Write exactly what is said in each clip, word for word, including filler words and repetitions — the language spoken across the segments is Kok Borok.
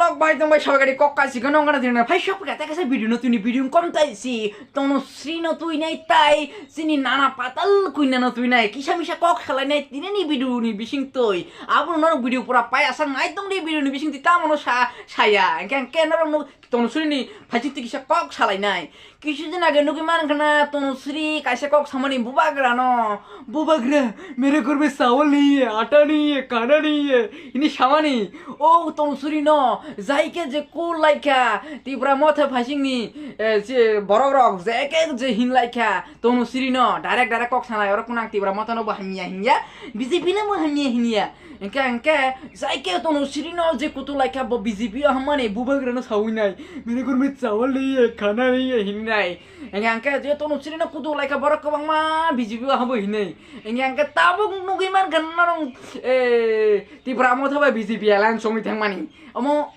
Kok bai tong bai sabai gari kok kasi gano ngana tina phai shop ka ta kasa video no tuni video kom tai si Tanusri no tui nai tai sini nana patal kuina no tui nai kisa misa kok salai nai tini ni video ni bising tui abo no video pura pai asang nai tong di video ni bising ti tamo no sa saya engke engke no no Tanusri ni phai ti kisa kok salai nai. Kisu din age nugwi man khana Tanusri kaisa kok samani bubagra no. Bubagra, mere ghor mein chawal nahi hai, aata nahi hai, khana nahi hai. Hini samani, o Tanusri no, jaike je kul laikha, Tipra motha phaising ni, eh, je borok rok, jaike je hin laikha, Tanusri no, direct direct kok sanai, oro kunang Tipra motha no bo hamya hinya, B J P no bo hamya hinya. Engke, engke, jaike Tanusri no je kutu laikha bo B J P o hammani bubagra no sawi nai. Mere ghor mein chawal nahi hai, khana nahi hai, hini nai. Engke, engke, je Tanusri no kutu laikha borok kwbangma B J P o habo hinai. Engke, engke, tabuk nugwi man kha norong, eh, Tipra motha bai B J P alliance songwi thangmani. Omo,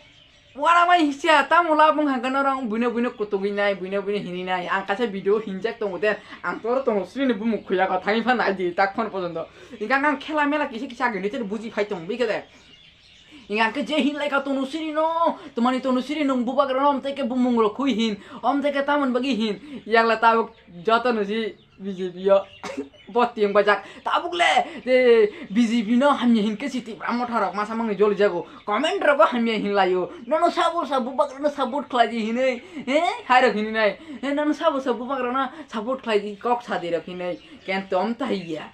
Wana mai hisia, tamo labung hangka norong buino buino kutugwi nai, buino buino hini nai. Ang kaisa video hinjak tongo de, ang toro tongo srini bumuk khuya ko thangwi phan nai di tak phone pojonto. Ingkha ang khela mela kisa kisa agini ter buji phai tong bikhe de. Ingkha ang khe je hin lai kha Tanusri no, tumani Tanusri nung bubagra no, omteke bumung rok khui hin, omteke tamon bagi hin, yagla tabuk joto nusi. B J P o botting bajak tabuk le je B J P no hamya hinkhe si Tipra motha rok masa mangni joli jago comment rogo hamya hin laio nono sabo sabo bubagra no support khlai di hinui he hai rok hinui nai he nono sabo sabo bubagra no support khlai di kok sadi rok hinui kentom ta hiya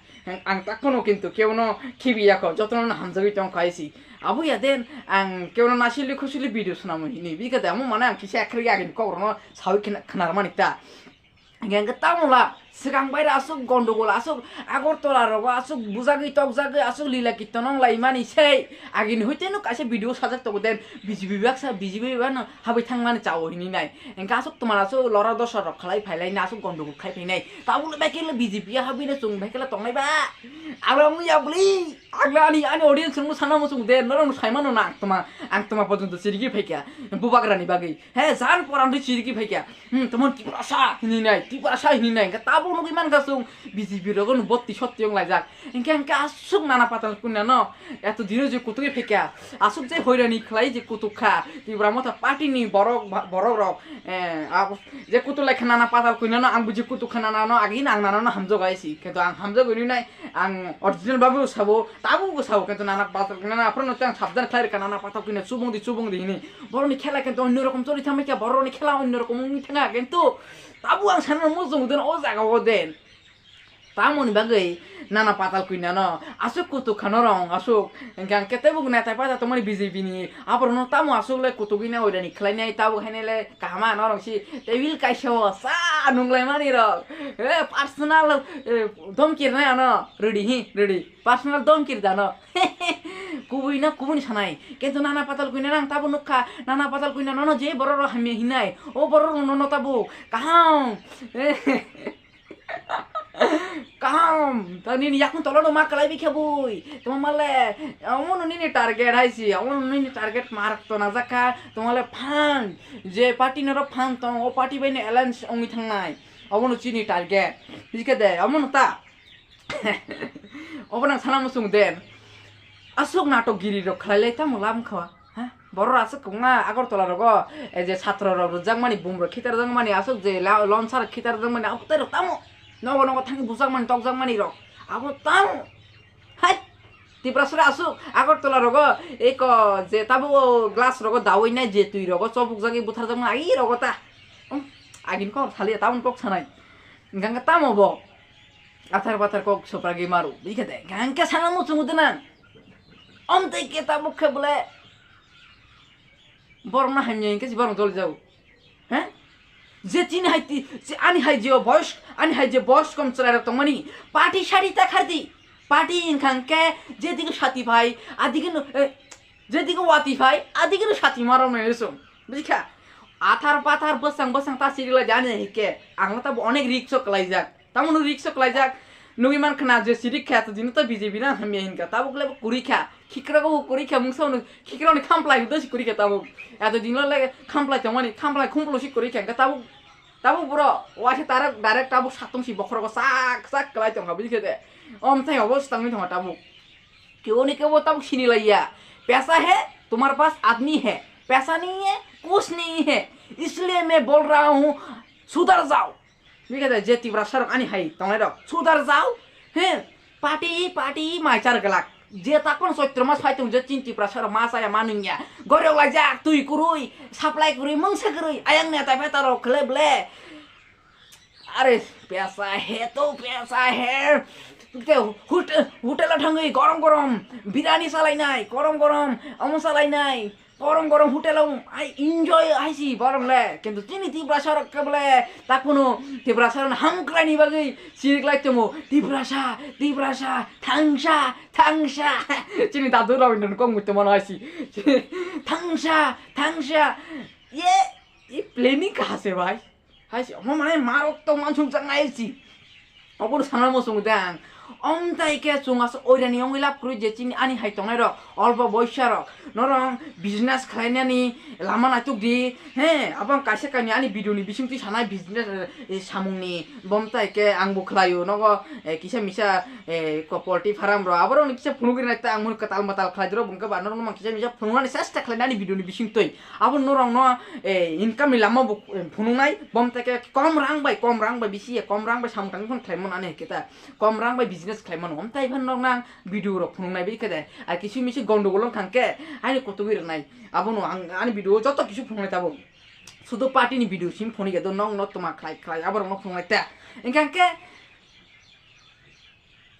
ang takhano kintu kebo no khibi yakho jotono no hamjagwi tong khai si abo ya den ang kebo no nasili khusili video swnamo hinui bikha de amo mane ang kisa ekhri agini kok rok no sawi khna- khnar mani ta. Hingke hingke tamo la swkang bai aswk gondogol aswk Agartala rogo aswk bujagwi tokjagwi aswk lila kitton wng lai mani sei agini hoite no kaisa video sajak tongo den B J P baksa B J P bano habwi thangmani chao hinwi nai hingke aswk twmani aswk lora dosa rok khlai phailai na aswk gondogol khai phainai tabuk le bai khe le B J P habwi no chwng bai khe le tongnai ba abo wngya bwlwi ang ani ani audience rok no sana muchung den norok no sai mano na ang tma ang tma porjonto chirigwi phaikha bubagra ni bagwi. He, jan poran twi chiriki phaikha. Hmm, tomon Tiprasa hinwi nai, Tiprasa hinwi nai. Hingke tabuk nugwi mankha chwng B J P rogo no botti sotti wng laijak. Hingke hingke aswk nana patal kunna no. Eto dino je kutuk phaikha. Aswk je hoirani khlai je kutuk kha. Tipra motha party ni borok ba-, borok rok. Eh, abo je kutuk lai kha nana patal kunna no, ang buji kutuk kha nana no, agi nang nana no hamjak ai si. Kento ang hamjak hinwi nai. Ang original babu sabo, tabu bo sabo, kintu nana patok, nana aphuru no tang sabdan khlai rwkha, nana patok kino chubung di, chubung di hini. Borok ni khela kintu onno rokom choli thangbai kha, borok ni khela onno rokom wngwi thanga, kintu tabu ang sana muchung den o jaga o den. Tamoni bagwi nana patal kwi nano, aswk kutuk kha norong, aswk hingke ang kete bo neta paja tongmani B J P ni, aphuru no tamo aswk le kutuk wngna oida ni khlai nai, tabu haino le kaham norong si table kaisa o sa nung lai mani rok, eh, personal, eh, Dom kirnai ano, ready hi, ready. Personal dom kir dano. Kubui na kubuni sanai. Kintu nana patal kuina nang tabo nukha. Nana patal kuina nono je borok rok hamya hinai. O borok rok nono tabo. Kaham. Kaham. Ta nini yakun tolo no ma kalai bikha bui. Tuma male. Omo no nini target hai si. Omo no nini target mark to na jakha. Tuma le phan. Je party noro phan tong. O party bai ni alliance ongwi thangnai. Omo no chini target. Bikha de. Omo no ta. Obo nang sana muchung den. Aswk natok giri rok khlai lai tamo lam khawa. Ha? Borok aswk kwbangma Agartala rogo, eh, je satro rok rwjak mani, bum rok khitar jak mani, aswk je la-, lonsa rok khitar jak mani, abo tei rok tamo. Nogo nogo thangwi bujak mani, tokjak mani rok. Abo tamo. Hai! Tiprasura aswk Agartala rogo, eko je tabo o glass rogo dawi nai je twi rogo chobuk jagwi buthar jak mani, ai rogo ta. Um, agini kok thaliya, taboni kok sanai. Hingkha tamo bo. Athar pathar kok sopragwi maru. Bikhe de, hingkhe sana muchungo de nang. Om tei ke tabuk khe bole. Borok no hamya hingkhe si borok joli jago. He? Je chini hai ti, je ani hai je boyos, ani hai je boyos kom chwrai rok tongmani. Party sari ta khardi. Party hingkha hingkhe je dige sati phai, adige no, eh, je dige wati phai, adige no sati maro no eso. Bikha. Athar pathar bwsang bwsang ta siri lai jani hingkhe. Ang ta bo onek risk o kwlaijak. Tamoni risk o kwlaijak, nugwi mankha na je sirik khe, to dino to B J P na hamya hinkha, tabuk le bo kwrwi kha, khikrok bo kwrwi kha, mungsa hwnwi khikrokni khamplai hwdw se kwrwi kha tabuk. Eto dino le khamplai tongmani, khamplai khumplu se kwrwi kha, hinkhe tabuk, tabuk boro waisa direct, direct tabuk satung si bokhorogo sak sak kwlai tongkha, buji khe de. Omthai obo se tangwi tongkha tabuk. Kebo ni kebo tabuk sini laiya. Paisa hai, tumar paas aadmi hai. पैसा नहीं है, कुछ नहीं है, इसलिए मैं बोल रहा हूँ, सुधर जाओ। Bikhe je Tiprasa rok ani hai tongnai rok, सुधर जाओ। He, party party mai char glak. Je takon choitro mas phai tong je chini Tiprasa rok ma chaya ma nungya. Gorok laijak twi kwrwi, supply kwrwi, mungsa kwrwi, ayang neta beta rok khle ble. Are, paisa hai to paisa hai. Te hotel, hotel o thangwi gorom gorom biriyani salainai, gorom gorom omo salainai, gorom gorom hotel o ai enjoy hai si borok le. Kintu chini Tiprasa rok khe bole takuno Tiprasa rok hamkrai ni bagwi chirik lai tongo, Tiprasa, Tiprasa, thangsa, thangsa. Chini dadu Rabindra ni kok muitu mano hai si. Thangsa, thangsa. Ye, ye planning kaha se bhai? Hai se, omo mane marok tong mansuk jak nai si. Obo sana mo sung dang. Om tai ke chung asa oirani ongwi lab kwrwi je chini ani hai tongnai rok, olpo boisa rok. Norong business khlainani lama naituk di. He, abang kaisa kani ani video ni bising twi sanai business, eh, samung ni. Bom tai ke ang bo khlaio nogo, eh, kisa misa, eh, ko poultry farm ro. Aborok ni kisa phunugri nai ta ang mun katal matal khlai dro bung ke ba norok no mang kisa misa phunugani chesta khlainani video ni bising twi. Abo norokno, eh, income ni lama bo, eh, phunuknai, bom tai khe kom rang bai, kom rang bai bisi ya, kom rang bai samung tangwi phano khlai mano ani hai khe ta, kom rang bai business khlai mano, omtai phano norokno ang video rok phunuknai bai khe de, ar kisu misu gondogol wng thang khe, ani kotogwi rwnai, abono ang ani video o joto kisu phunuknai tabuk, sudu party ni video sim phunukya do, nokno toma khlai khlai aborokno phunuknai ta, hwnkhe hwnkhe,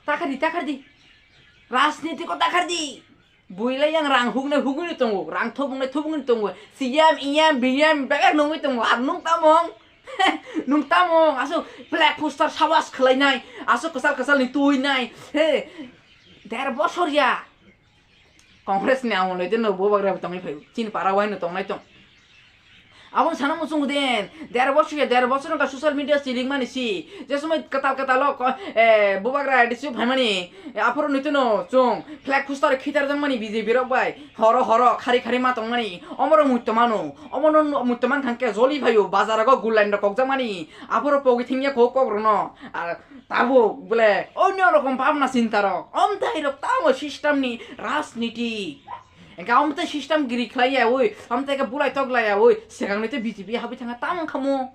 takhar di, takhar di, rajniti ko takhar di. Builai yang rang huknai hugwi tongo, rang thubungnai thubungwi tongo, C M, E M, B M bebak nungwi tongo, ar nung tamung, nung tamung, aswk flag poster sawas khwlainai, aswk kwchal kwchal ni tuinai, he, der bosor ya. Congress ni amol ni dino bubagra bo tongwi phaio, chini para o haino tongnai tong. Aboni sana muchungo den, der bosor ya, der bosor wngkha social media chilikmani si. Je somoi kwtal kwtal o ko-, eh, bubagra A D C o phaimani, eh, aphuru nitino chwng flag poster khitarjakmani B J P rok bai. Horo horo khari khari ma tongmani. Omoro muitu mano. Omono muitu man thangkhe joli phaio, bazar o gul line rok kokjakmani. Aphuru pogi thengya kok kok rwno. Ar tabuk bole onyo rokom bhabna chinta rok. Omtai rok tamo system ni rajniti. Engka omtai system giri khlai ya oi, omtai khe bulai tok lai ya oi, swkang ni tei B J P habwi thangkha tamo wngkha mo.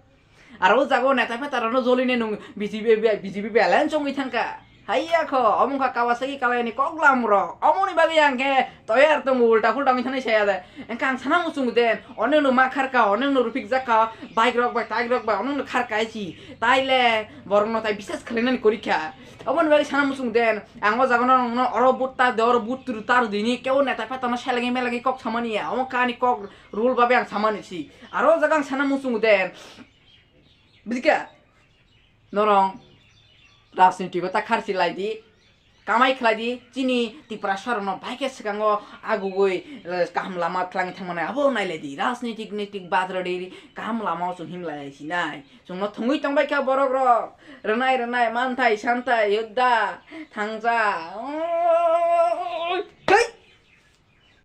Aro o jaga o neta peta rok no joli nai nung B J P, B J P bai alliance wngwi thangkha. Haiya kho, omo wngkha Kawasaki Kalai ni koklam rok. Omo ni bagwi ang khe toyar tongo, ulta pulta wngwi thani saya de. Engka ang sana muchung de, onek no ma kharka, onek no rupik jakka, bike rok bai, tike rok bai, onek no kharka si. Tai le borok no tai bises khlai nani korikha. Omo ni bagwi sana muchung de, ang o jaga no, no oro but ta de, oro but turu ta rw dini, kebo neta peta no selengwi melengwi kok samani ya. Omo kani kok rule babe ang samani si. Aro o jaga ang sana muchung de, bujikha? Norong rajniti o ta kharchi lai di, kamai khlai di, chini Tiprasa rok no bai khe swkang o agugwi, eh, kaham lama twlang thang mani abo nai lai di, rajnitik nitik bad rw di, kaham lama o chwng him lai sinai. Chwng no thwngwi tong bai kha borok rok, rwnai rwnai, manthai santhai, yodda, thangja,